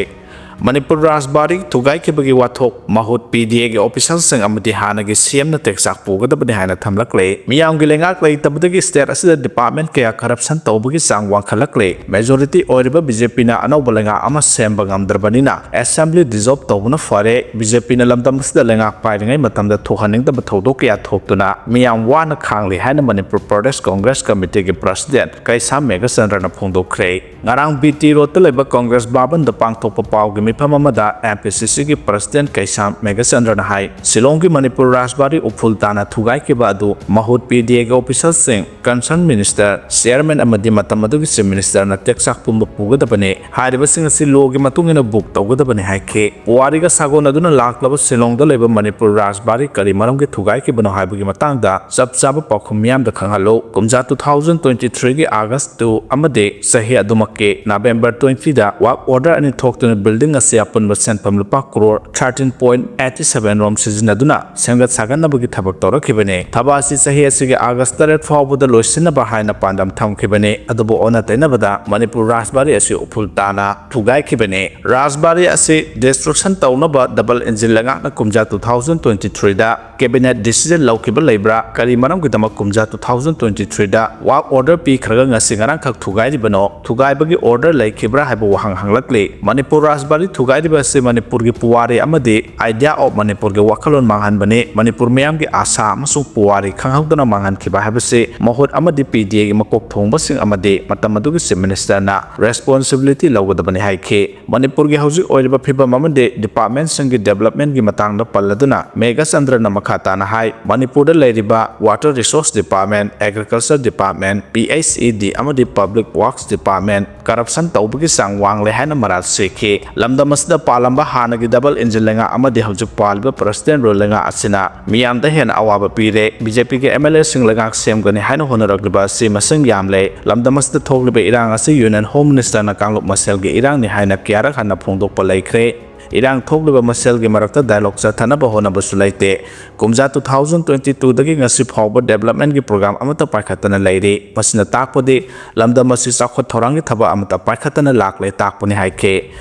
ꯃꯅꯤꯄꯨꯔ ꯔꯥꯖꯕꯥꯔꯤ ꯊꯨꯒꯥꯏꯈꯤꯕꯒꯤ ꯋꯥꯊꯣꯛ ꯃꯍꯨꯠ ꯄꯤ ꯗꯤ ꯑꯦꯒꯤ officialꯁꯤꯡ ꯑꯃꯗꯤ ꯍꯥꯟꯅꯒꯤ ꯁꯤ ꯑꯦꯝꯅ ꯇꯦꯛꯆꯥꯛ ꯄꯨꯒꯗꯕꯅꯤ ꯍꯥꯏꯅ ꯊꯝꯂꯛꯂꯦ꯫ ꯃꯤꯌꯥꯝꯒꯤ ꯂꯩꯉꯥꯛ ꯂꯩꯇꯕꯗꯒꯤ state ꯑꯁꯤꯗ department ꯀꯌꯥ corruption ꯇꯧꯕꯒꯤ ꯆꯥꯡ ꯋꯥꯡꯈꯠꯂꯛꯂꯦ꯫ Majority ꯑꯣꯏꯔꯤꯕ ꯕꯤ ꯖꯦ ꯄꯤꯅ ꯑꯅꯧꯕ ꯂꯩꯉꯥꯛ ꯑꯃ ꯁꯦꯝꯕ ꯉꯝꯗ꯭ꯔꯕꯅꯤꯅ assembly dissolve ꯇꯧꯕꯅ ꯐꯔꯦ꯫ ꯕꯤ ꯖꯦ ꯄꯤꯅ ꯂꯝꯗꯝ ꯑꯁꯤꯗ ꯂꯩꯉꯥꯛ ꯄꯥꯏꯔꯤꯉꯩ ꯃꯇꯝꯗ ꯊꯣꯛꯍꯟꯅꯤꯡꯗꯕ ꯊꯧꯗꯣꯛ ꯀꯌꯥ ꯊꯣꯛꯇꯨꯅ ꯃꯤꯌꯥꯝ ꯋꯥꯅ ꯈꯥꯡꯂꯤ ꯍꯥꯏꯅ ꯃꯅꯤꯄꯨꯔ ꯄ꯭ꯔꯗꯦꯁ ꯀꯪꯒ꯭ꯔꯦꯁ ꯀꯃꯤꯇꯤꯒꯤ president ꯀꯩꯁꯥꯝ ꯃꯦꯘꯆꯟꯗ꯭ꯔꯅ ꯐꯣꯡꯗꯣꯛꯈ꯭ꯔꯦ꯫ ꯉꯔꯥꯡ ꯕꯤ ꯇꯤ ꯔꯣꯗꯇ ꯂꯩꯕ ꯀꯪꯒ꯭ꯔꯦꯁ ꯚꯕꯟꯗ ꯄꯥꯡꯊꯣꯛꯄ ꯄꯥꯎꯒꯤ ꯃꯤꯐꯝ ꯑꯃꯗ M P C Cꯒꯤ President ꯀꯩꯁꯥꯝ ꯃꯦꯘꯆꯟꯗ꯭ꯔꯅ ꯍꯥꯏ, ꯁꯤꯂꯣꯡꯒꯤ ꯃꯅꯤꯄꯨꯔ ꯔꯥꯖꯕꯥꯔꯤ ꯎꯐꯨꯜ ꯇꯥꯅ ꯊꯨꯒꯥꯏꯈꯤꯕ ꯑꯗꯨ ꯃꯍꯨꯠ P D Aꯒꯤ officialꯁꯤꯡ, concerned minister, chairman ꯑꯃꯗꯤ ꯃꯇꯝ ꯑꯗꯨꯒꯤ Chief Ministerꯅ ꯇꯦꯛꯆꯥꯛ ꯄꯨꯝꯕ ꯄꯨꯒꯗꯕꯅꯤ꯫ ꯍꯥꯏꯔꯤꯕꯁꯤꯡ ꯑꯁꯤ lawꯒꯤ ꯃꯇꯨꯡ ꯏꯟꯅ book ꯇꯧꯒꯗꯕꯅꯤ ꯍꯥꯏꯈꯤ꯫ ꯄꯨꯋꯥꯔꯤꯒ ꯁꯥꯒꯣꯟꯅꯗꯨꯅ ꯂꯥꯛꯂꯕ ꯁꯤꯂꯣꯡꯗ ꯂꯩꯕ ꯃꯅꯤꯄꯨꯔ ꯔꯥꯖꯕꯥꯔꯤ ꯀꯔꯤ ꯃꯔꯝꯒꯤ ꯊꯨꯒꯥꯏꯈꯤꯕꯅꯣ ꯍꯥꯏꯕꯒꯤ ꯃꯇꯥꯡꯗ ꯆꯞ ꯆꯥꯕ ꯄꯥꯎꯈꯨꯝ ꯃꯤꯌꯥꯝꯗ ꯈꯪꯍꯜꯂꯨ꯫ ꯀꯨꯝꯖꯥ two thousand twenty threeꯒꯤ August two ꯑꯃꯗꯤ ꯆꯍꯤ ꯑꯗꯨꯃꯛꯀꯤ November twentyꯗ work order ꯑꯅꯤ ꯊꯣꯛꯇꯨꯅ building ꯑꯁꯤ ꯑꯄꯨꯟꯕ ꯁꯦꯟꯐꯝ ꯂꯨꯄꯥ crore thirteen point eighty seven ꯔꯣꯝ ꯁꯤꯖꯤꯟꯅꯗꯨꯅ ꯁꯦꯝꯒꯠ ꯁꯥꯒꯠꯅꯕꯒꯤ ꯊꯕꯛ ꯇꯧꯔꯛꯈꯤꯕꯅꯤ꯫ ꯊꯕꯛ ꯑꯁꯤ ꯆꯍꯤ ꯑꯁꯤꯒꯤ August ꯇꯔꯦꯠ ꯐꯥꯎꯕꯗ ꯂꯣꯏꯁꯤꯟꯅꯕ ꯍꯥꯏꯅ ꯄꯥꯟꯗꯝ ꯊꯝꯈꯤꯕꯅꯤ꯫ ꯑꯗꯨꯕꯨ ꯑꯣꯟꯅ ꯇꯩꯅꯕꯗ ꯃꯅꯤꯄꯨꯔ ꯔꯥꯖꯕꯥꯔꯤ ꯑꯁꯤ ꯎꯐꯨꯜ ꯇꯥꯅ ꯊꯨꯒꯥꯏꯈꯤꯕꯅꯤ꯫ ꯔꯥꯖꯕꯥꯔꯤ ꯑꯁꯤ destruction ꯇꯧꯅꯕ double engine ꯂꯩꯉꯥꯛꯅ ꯀꯨꯝꯖꯥ two thousand twenty threeꯗ cabinet decision ꯂꯧꯈꯤꯕ ꯂꯩꯕ꯭ꯔꯥ? ꯀꯔꯤ ꯃꯔꯝꯒꯤꯗꯃꯛ ꯀꯨꯝꯖꯥ two thousand twenty threeꯗ work order ꯄꯤꯈ꯭ꯔꯒ ꯉꯁꯤ ꯉꯔꯥꯡꯈꯛ ꯊꯨꯒꯥꯏꯔꯤꯕꯅꯣ? ꯊꯨꯒꯥꯏꯕꯒꯤ order ꯂꯩꯈꯤꯕ꯭ꯔꯥ ꯍꯥꯏꯕ ꯋꯥꯍꯪ ꯍꯪꯂꯛꯂꯤ꯫ ꯃꯅꯤꯄꯨꯔ ꯔꯥꯖꯕꯥꯔꯤ ꯊꯨꯒꯥꯏꯔꯤꯕ ꯑꯁꯤ ꯃꯅꯤꯄꯨꯔꯒꯤ ꯄꯨꯋꯥꯔꯤ ꯑꯃꯗꯤ idea of ꯃꯅꯤꯄꯨꯔꯒꯤ ꯋꯥꯈꯜꯂꯣꯟ ꯃꯥꯡꯍꯟꯕꯅꯤ꯫ ꯃꯅꯤꯄꯨꯔ ꯃꯤꯌꯥꯝꯒꯤ ꯑꯥꯁꯥ ꯑꯃꯁꯨꯡ ꯄꯨꯋꯥꯔꯤ ꯈꯪꯍꯧꯗꯅ ꯃꯥꯡꯍꯟꯈꯤꯕ ꯍꯥꯏꯕꯁꯤ ꯃꯍꯨꯠ ꯑꯃꯗꯤ P D Aꯒꯤ ꯃꯀꯣꯛ ꯊꯣꯡꯕꯁꯤꯡ ꯑꯃꯗꯤ ꯃꯇꯝ ꯑꯗꯨꯒꯤ Chief Ministerꯅ responsibility ꯂꯧꯒꯗꯕꯅꯤ ꯍꯥꯏꯈꯤ꯫ ꯃꯅꯤꯄꯨꯔꯒꯤ ꯍꯧꯖꯤꯛ ꯑꯣꯏꯔꯤꯕ ꯐꯤꯕꯝ ꯑꯃꯗꯤ departmentꯁꯤꯡꯒꯤ developmentꯒꯤ ꯃꯇꯥꯡꯗ ꯄꯜꯂꯗꯨꯅ ꯃꯦꯘꯆꯟꯗ꯭ꯔꯅ ꯃꯈꯥ ꯇꯥꯅ ꯍꯥꯏ, ꯃꯅꯤꯄꯨꯔꯗ ꯂꯩꯔꯤꯕ Water Resource Department, Agriculture Department, P H E D ꯑꯃꯗꯤ Public Works Department corruption ꯇꯧꯕꯒꯤ ꯆꯥꯡ ꯋꯥꯡꯂꯦ ꯍꯥꯏꯅ ꯃꯔꯥꯜ ꯁꯤꯈꯤ꯫ ꯂꯝꯗꯝ ꯑꯁꯤꯗ ꯄꯥꯜꯂꯝꯕ ꯍꯥꯟꯅꯒꯤ double engine ꯂꯩꯉꯥꯛ ꯑꯃꯗꯤ ꯍꯧꯖꯤꯛ ꯄꯥꯜꯂꯤꯕ President rule ꯂꯩꯉꯥꯛ ꯑꯁꯤꯅ ꯃꯤꯌꯥꯝꯗ ꯍꯦꯟꯅ ꯑꯋꯥꯕ ꯄꯤꯔꯦ꯫ BJPꯒꯤ MLAꯁꯤꯡ ꯂꯩꯉꯥꯛ ꯁꯦꯝꯒꯅꯤ ꯍꯥꯏꯅ ꯍꯣꯠꯅꯔꯛꯂꯤꯕ ꯑꯁꯤ ꯃꯁꯤꯡ ꯌꯥꯝꯂꯦ꯫ ꯂꯝꯗꯝ ꯑꯁꯤꯗ ꯊꯣꯛꯂꯤꯕ ꯏꯔꯥꯡ ꯑꯁꯤ Union Home Ministerꯅ ꯀꯥꯡꯂꯨꯞ ꯃꯁꯦꯜꯒꯤ ꯏꯔꯥꯡꯅꯤ ꯍꯥꯏꯅ ꯀꯌꯥꯔꯛ ꯍꯟꯅ ꯐꯣꯡꯗꯣꯛꯄ ꯂꯩꯈ꯭ꯔꯦ꯫ ꯏꯔꯥꯡ ꯊꯣꯛꯂꯤꯕ ꯃꯁꯦꯜꯒꯤ ꯃꯔꯛꯇ dialogue ꯆꯠꯊꯅꯕ ꯍꯣꯠꯅꯕꯁꯨ ꯂꯩꯇꯦ꯫ ꯀꯨꯝꯖꯥ two thousand twenty twoꯗꯒꯤ ꯉꯁꯤ ꯐꯥꯎꯕ developmentꯒꯤ program ꯑꯃꯠꯇ ꯄꯥꯏꯈꯠꯇꯅ ꯂꯩꯔꯤ꯫ ꯃꯁꯤꯅ ꯇꯥꯛꯄꯗꯤ ꯂꯝꯗꯝ ꯑꯁꯤ ꯆꯥꯎꯈꯠ ꯊꯧꯔꯥꯡꯒꯤ ꯊꯕꯛ ꯑꯃꯠꯇ ꯄꯥꯏꯈꯠꯇꯅ ꯂꯥꯛꯂꯦ ꯇꯥꯛꯄꯅꯤ ꯍꯥꯏꯈꯤ꯫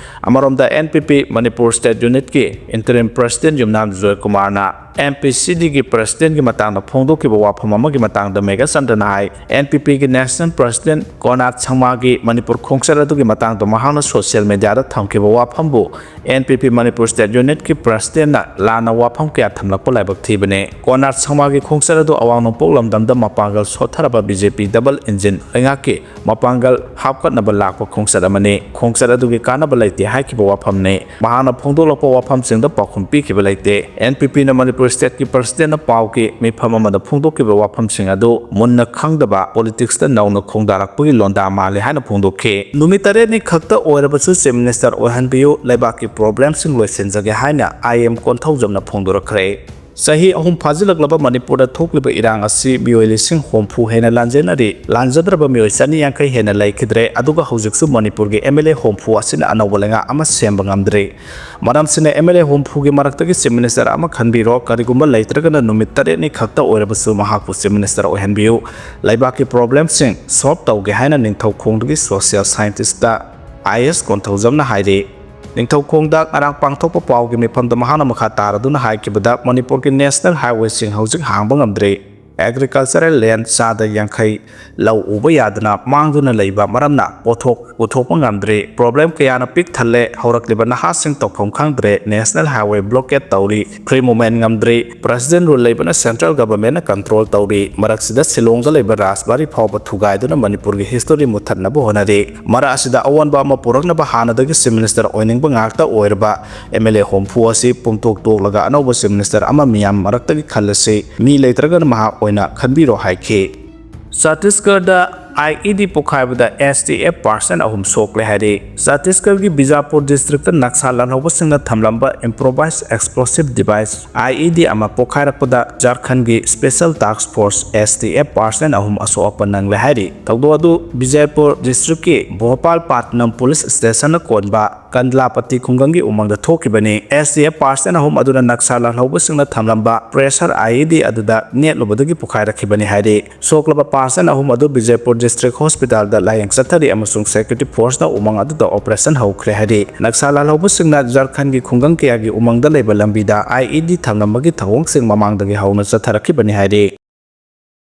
ꯑꯃꯔꯣꯝꯗ NPP Manipur State Unitꯀꯤ Interim President ꯌꯨꯝꯅꯥꯝ ꯖꯣꯏꯀꯨꯃꯥꯔꯅ ꯑꯦꯟ ꯄꯤ ꯁꯤ ꯗꯤꯒꯤ ꯄ꯭ꯔꯁꯤꯗꯦꯟꯒꯤ ꯃꯇꯥꯡꯗ ꯐꯣꯡꯗꯣꯛꯈꯤꯕ ꯋꯥꯐꯝ ꯑꯃꯒꯤ ꯃꯇꯥꯡꯗ ꯃꯦꯘꯆꯟꯗ꯭ꯔꯅ ꯍꯥꯏ, ꯑꯦꯟ ꯄꯤ ꯄꯤꯒꯤ ꯅꯦꯁꯅꯦꯜ ꯄ꯭ꯔꯁꯤꯗꯦꯟ ꯀꯣꯅꯥꯔꯗ ꯁꯪꯃꯥꯒꯤ ꯃꯅꯤꯄꯨꯔ ꯈꯣꯡꯆꯠ ꯑꯗꯨꯒꯤ ꯃꯇꯥꯡꯗ ꯃꯍꯥꯛꯅ ꯁꯣꯁꯤꯌꯦꯜ ꯃꯤꯗꯤꯌꯥꯗ ꯊꯝꯈꯤꯕ ꯋꯥꯐꯝꯕꯨ ꯑꯦꯟ ꯄꯤ ꯄꯤ ꯃꯅꯤꯄꯨꯔ ꯁ꯭ꯇꯦꯠ ꯌꯨꯅꯤꯠꯀꯤ ꯄ꯭ꯔꯁꯤꯗꯦꯟꯅ ꯂꯥꯟꯅ ꯋꯥꯐꯝ ꯀꯌꯥ ꯊꯝꯂꯛꯄ ꯂꯥꯏꯕꯛ ꯊꯤꯕꯅꯤ꯫ ꯀꯣꯅꯥꯔꯗ ꯁꯪꯃꯥꯒꯤ ꯈꯣꯡꯆꯠ ꯑꯗꯨ ꯑꯋꯥꯡ ꯅꯣꯡꯄꯣꯛ ꯂꯝꯗꯝꯗ ꯃꯄꯥꯡꯒꯜ ꯁꯣꯠꯊꯔꯕ ꯕꯤ ꯖꯦ ꯄꯤ ꯗꯕꯜ ꯏꯟꯖꯤꯟ ꯂꯩꯉꯥꯛꯀꯤ ꯃꯄꯥꯡꯒꯜ ꯍꯥꯞꯀꯠꯅꯕ ꯂꯥꯛꯄ ꯈꯣꯡꯆꯠ ꯑꯃꯅꯤ꯫ ꯈꯣꯡꯆꯠ ꯑꯗꯨꯒꯤ ꯀꯥꯟꯅꯕ ꯂꯩꯇꯦ ꯍꯥꯏꯈꯤꯕ ꯋꯥꯐꯝꯅꯤ꯫ ꯃꯍꯥꯛꯅ ꯐꯣꯡꯗꯣꯛꯂꯛꯄ ꯋꯥꯐꯝꯁꯤꯡꯗ ꯄꯥꯎꯈꯨꯝ ꯄꯤꯈꯤꯕ ꯂꯩꯇꯦ꯫ ꯑꯦꯟ ꯄꯤ ꯄꯤꯅ ꯃꯅꯤꯄꯨꯔ ꯁ꯭ꯇꯦꯠꯀꯤ ꯄ꯭ꯔꯁꯤꯗꯦꯟꯅ ꯄꯥꯎꯒꯤ ꯃꯤꯐꯝ ꯑꯃꯗ ꯐꯣꯡꯗꯣꯛꯈꯤꯕ ꯋꯥꯐꯝꯁꯤꯡ ꯑꯗꯨ ꯃꯨꯟꯅ ꯈꯪꯗꯕ, ꯄꯣꯂꯤꯇꯤꯛꯁꯇ ꯅꯧꯅ ꯈꯣꯡꯗꯥꯔꯛꯄꯒꯤ ꯂꯣꯟꯗꯥ ꯃꯥꯜꯂꯤ ꯍꯥꯏꯅ ꯐꯣꯡꯗꯣꯛꯈꯤ꯫ ꯅꯨꯃꯤꯠ ꯇꯔꯦꯠꯅꯤ ꯈꯛꯇ ꯑꯣꯏꯔꯕꯁꯨ ꯆꯤꯐ ꯃꯤꯅꯤꯁꯇꯔ ꯑꯣꯏꯍꯟꯕꯤꯌꯨ, ꯂꯩꯕꯥꯛꯀꯤ ꯄ꯭ꯔꯣꯕ꯭ꯂꯦꯝꯁꯤꯡ ꯂꯣꯏꯁꯤꯟꯖꯒꯦ ꯍꯥꯏꯅ ꯑꯥꯏ ꯑꯦꯝ ꯀꯣꯟꯊꯧꯖꯝꯅ ꯐꯣꯡꯗꯣꯔꯛꯈ꯭ꯔꯦ꯫ ꯆꯍꯤ ꯑꯍꯨꯝ ꯐꯥꯖꯤꯜꯂꯛꯂꯕ ꯃꯅꯤꯄꯨꯔꯗ ꯊꯣꯛꯂꯤꯕ ꯏꯔꯥꯡ ꯑꯁꯤ ꯃꯤꯑꯣꯏ ꯂꯤꯁꯤꯡ ꯍꯨꯝꯐꯨ ꯍꯦꯟꯅ ꯂꯥꯟꯖꯦꯟꯅꯔꯤ꯫ ꯂꯥꯟꯖꯗ꯭ꯔꯕ ꯃꯤꯑꯣꯏ ꯆꯅꯤ ꯌꯥꯡꯈꯩ ꯍꯦꯟꯅ ꯂꯩꯈꯤꯗ꯭ꯔꯦ꯫ ꯑꯗꯨꯒ ꯍꯧꯖꯤꯛꯁꯨ ꯃꯅꯤꯄꯨꯔꯒꯤ ꯑꯦꯝ ꯑꯦꯜ ꯑꯦ ꯍꯨꯝꯐꯨ ꯑꯁꯤꯅ ꯑꯅꯧꯕ ꯂꯩꯉꯥꯛ ꯑꯃ ꯁꯦꯝꯕ ꯉꯝꯗ꯭ꯔꯤ꯫ ꯃꯔꯝꯁꯤꯅ ꯑꯦꯝ ꯑꯦꯜ ꯑꯦ ꯍꯨꯝꯐꯨꯒꯤ ꯃꯔꯛꯇꯒꯤ ꯆꯤꯐ ꯃꯤꯅꯤꯁꯇꯔ ꯑꯃ ꯈꯟꯕꯤꯔꯣ, ꯀꯔꯤꯒꯨꯝꯕ ꯂꯩꯇ꯭ꯔꯒꯅ ꯅꯨꯃꯤꯠ ꯇꯔꯦꯠꯅꯤ ꯈꯛꯇ ꯑꯣꯏꯔꯕꯁꯨ ꯃꯍꯥꯛꯄꯨ ꯆꯤꯐ ꯃꯤꯅꯤꯁꯇꯔ ꯑꯣꯏꯍꯟꯕꯤꯌꯨ꯫ ꯂꯩꯕꯥꯛꯀꯤ ꯄ꯭ꯔꯣꯕ꯭ꯂꯦꯝꯁꯤꯡ ꯁꯣꯜꯕ ꯇꯧꯒꯦ ꯍꯥꯏꯅ ꯅꯤꯡꯊꯧꯈꯣꯡꯗꯒꯤ ꯁꯣꯁꯤꯌꯦꯜ ꯁꯥꯏꯟꯇꯤꯁꯇ ꯑꯥꯏ ꯑꯦꯁ ꯀꯣꯟꯊꯧꯖꯝꯅ ꯍꯥꯏꯔꯤ꯫ ꯅꯤꯡꯊꯧꯈꯣꯡꯗ ꯉꯔꯥꯡ ꯄꯥꯡꯊꯣꯛꯄ ꯄꯥꯎꯒꯤ ꯃꯤꯐꯝꯗ ꯃꯍꯥꯛꯅ ꯃꯈꯥ ꯇꯥꯔꯗꯨꯅ ꯍꯥꯏꯈꯤꯕꯗ, ꯃꯅꯤꯄꯨꯔꯒꯤ ꯅꯦꯁꯅꯦꯜ ꯍꯥꯏꯋꯦꯁꯤꯡ ꯍꯧꯖꯤꯛ ꯍꯥꯡꯕ ꯉꯝꯗ꯭ꯔꯤ꯫ ꯑꯦꯒ꯭ꯔꯤꯀꯜꯆꯔꯦꯜ ꯂꯦꯟ ꯆꯥꯗ ꯌꯥꯡꯈꯩ ꯂꯧ ꯎꯕ ꯌꯥꯗꯅ ꯃꯥꯡꯗꯨꯅ ꯂꯩꯕ ꯃꯔꯝꯅ ꯄꯣꯠꯊꯣꯛ ꯄꯨꯊꯣꯛꯄ ꯉꯝꯗ꯭ꯔꯤ꯫ ꯄ꯭ꯔꯣꯕ꯭ꯂꯦꯝ ꯀꯌꯥꯅ ꯄꯤꯛ ꯊꯜꯂꯦ꯫ ꯍꯧꯔꯛꯂꯤꯕ ꯅꯍꯥꯁꯤꯡ ꯇꯧꯐꯝ ꯈꯪꯗ꯭ꯔꯦ꯫ ꯅꯦꯁꯅꯦꯜ ꯍꯥꯏꯋꯦ ꯕ꯭ꯂꯣꯀꯦꯠ ꯇꯧꯔꯤ꯫ ꯐ꯭ꯔꯤ ꯃꯨꯚꯃꯦꯟ ꯉꯝꯗ꯭ꯔꯤ꯫ ꯄ꯭ꯔꯁꯤꯗꯦꯟ ꯔꯨꯜ ꯂꯩꯕꯅ ꯁꯦꯟꯇ꯭ꯔꯦꯜ ꯒꯚꯔꯟꯃꯦꯟꯠꯅ ꯀꯟꯇ꯭ꯔꯣꯜ ꯇꯧꯔꯤ꯫ ꯃꯔꯛꯁꯤꯗ ꯁꯤꯂꯣꯡꯗ ꯂꯩꯕ ꯔꯥꯖꯕꯥꯔꯤ ꯐꯥꯎꯕ ꯊꯨꯒꯥꯏꯗꯨꯅ ꯃꯅꯤꯄꯨꯔꯒꯤ ꯍꯤꯁꯇꯣꯔꯤ ꯃꯨꯠꯊꯠꯅꯕ ꯍꯣꯠꯅꯔꯤ꯫ ꯃꯔꯛ ꯑꯁꯤꯗ ꯑꯑꯣꯟꯕ ꯑꯃ ꯄꯨꯔꯛꯅꯕ ꯍꯥꯟꯅꯗꯒꯤ ꯆꯤꯐ ꯃꯤꯅꯤꯁꯇꯔ ꯑꯣꯏꯅꯤꯡꯕ ꯉꯥꯛꯇ ꯑꯣꯏꯔꯕ ꯑꯦꯝ ꯑꯦꯜ ꯑꯦ ꯍꯨꯝꯐꯨ ꯑꯁꯤ ꯄꯨꯝꯇꯣꯛ ꯇꯣꯛꯂꯒ ꯑꯅꯧꯕ ꯆꯤꯐ ꯃꯤꯅꯤꯁꯇꯔ ꯑꯃ ꯃꯤꯌꯥꯝ ꯃꯔꯛꯇꯒꯤ ꯈꯜꯂꯁꯤ꯫ ꯃꯤ ꯂꯩꯇ꯭ꯔꯒꯅ ꯃꯍꯥꯛ ꯑꯣꯏꯅ ꯈꯟꯕꯤꯔꯣ ꯍꯥꯏꯈꯤ꯫ ꯆꯇꯤꯁꯒꯔꯗ ꯑꯥꯏ ꯏ ꯗꯤ ꯄꯣꯈꯥꯏꯕꯗ ꯑꯦꯁ ꯇꯤ ꯑꯦꯐ ꯄꯥꯔꯁꯟ ꯑꯍꯨꯝ ꯁꯣꯛꯂꯦ ꯍꯥꯏꯔꯤ꯫ ꯆꯇꯤꯁꯒꯔꯒꯤ ꯕꯤꯖꯥꯄꯨꯔ ꯗꯤꯁꯇ꯭ꯔꯤꯛꯇ ꯅꯛꯁꯥ ꯂꯥꯜꯍꯧꯕꯁꯤꯡꯅ ꯊꯝꯂꯝꯕ ꯏꯝꯄ꯭ꯔꯣꯚꯥꯏꯁ ꯑꯦꯛꯁꯄ꯭ꯂꯣꯁꯤꯞ ꯗꯤꯚꯥꯏꯁ ꯑꯥꯏ ꯏ ꯗꯤ ꯑꯃ ꯄꯣꯈꯥꯏꯔꯛꯄꯗ ꯖꯥꯔꯈꯟꯒꯤ ꯁ꯭ꯄꯦꯁꯦꯜ ꯇꯥꯛꯁ ꯐꯣꯔꯁ, ꯑꯦꯁ ꯇꯤ ꯑꯦꯐ, ꯄꯥꯔꯁꯟ ꯑꯍꯨꯝ ꯑꯁꯣꯛ ꯑꯄꯟ ꯅꯪꯂꯦ ꯍꯥꯏꯔꯤ꯫ ꯊꯧꯗꯣꯛ ꯑꯗꯨ ꯕꯤꯖꯥꯄꯨꯔ ꯗꯤꯁꯇ꯭ꯔꯤꯛꯀꯤ ꯚꯣꯄꯥꯜ ꯄꯥꯠꯅꯝ ꯄꯨꯂꯤꯁ ꯁ꯭ꯇꯦꯁꯟꯅ ꯀꯣꯟꯕ ꯀꯟꯗꯂꯥꯄꯇꯤ ꯈꯨꯡꯒꯪꯒꯤ ꯎꯃꯪꯗ ꯊꯣꯛꯈꯤꯕꯅꯤ꯫ ꯑꯦꯁ ꯇꯤ ꯑꯦꯐ ꯄꯥꯔꯁꯟ ꯑꯍꯨꯝ ꯑꯗꯨꯅ ꯅꯛꯁꯥ ꯂꯥꯜꯍꯧꯕꯁꯤꯡꯅ ꯊꯝꯂꯝꯕ ꯄ꯭ꯔꯦꯁꯔ ꯑꯥꯏ ꯏ ꯗꯤ ꯑꯗꯨꯗ ꯅꯦꯠꯂꯨꯕꯗꯒꯤ ꯄꯣꯈꯥꯏꯔꯛꯈꯤꯕꯅꯤ ꯍꯥꯏꯔꯤ꯫ ꯁꯣꯛꯂꯕ ꯄꯥꯔꯁꯟ ꯑꯍꯨꯝ ꯑꯗꯨ ꯕꯤꯖꯥꯄꯨꯔ ꯗꯤꯁꯇ꯭ꯔꯤꯛ ꯍꯣꯁꯄꯤꯇꯥꯜꯗ ꯂꯥꯌꯦꯡ ꯆꯠꯊꯔꯤ ꯑꯃꯁꯨꯡ ꯁꯦꯀ꯭ꯌꯨꯔꯤꯇꯤ ꯐꯣꯔꯁꯅ ꯎꯃꯪ ꯑꯗꯨꯗ ꯑꯣꯄꯔꯦꯁꯟ ꯍꯧꯈ꯭ꯔꯦ ꯍꯥꯏꯔꯤ꯫ ꯅꯛꯁꯥ ꯂꯥꯜꯍꯧꯕꯁꯤꯡꯅ ꯖꯥꯔꯈꯟꯒꯤ ꯈꯨꯡꯒꯪ ꯀꯌꯥꯒꯤ ꯎꯃꯪꯗ ꯂꯩꯕ ꯂꯝꯕꯤꯗ ꯑꯥꯏ ꯏ ꯗꯤ ꯊꯝꯂꯝꯕꯒꯤ ꯊꯧꯑꯣꯡꯁꯤꯡ ꯃꯃꯥꯡꯗꯒꯤ ꯍꯧꯅ ꯆꯠꯊꯔꯛꯈꯤꯕꯅꯤ ꯍꯥꯏꯔꯤ꯫